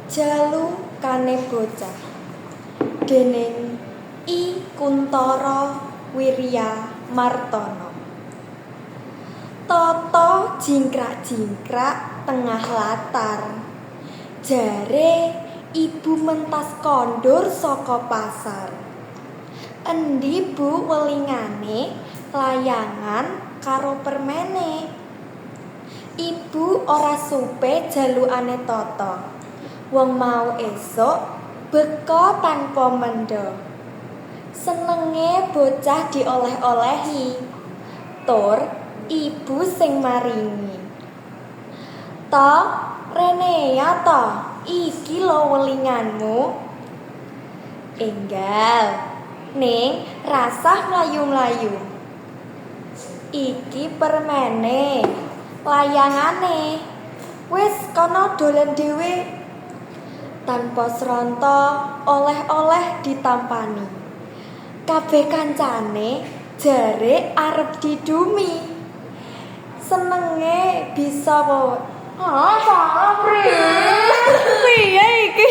Jalukane Bocah dening I Kuntoro Wiryamartana. Toto jingkrak-jingkrak tengah latar. Jare ibu mentas kondur saka pasar. Endi, Bu, welingane, layangan karo permene? Ibu ora supe jalukane Toto. Wong mau esuk beka tanpa mendha. Senenge bocah dioleh-olehi. Tur ibu sing maringi. To, renea to, iki lho welinganmu. Enggal, ning rasah mlayu-mlayu. Iki permene, layangane. Wis kono dolan dhewe. Tanpa sronta oleh-oleh ditampani. Kabeh kancane jare arep didumi. Senenge bisa. Ah, salah, Pri. Piye iki?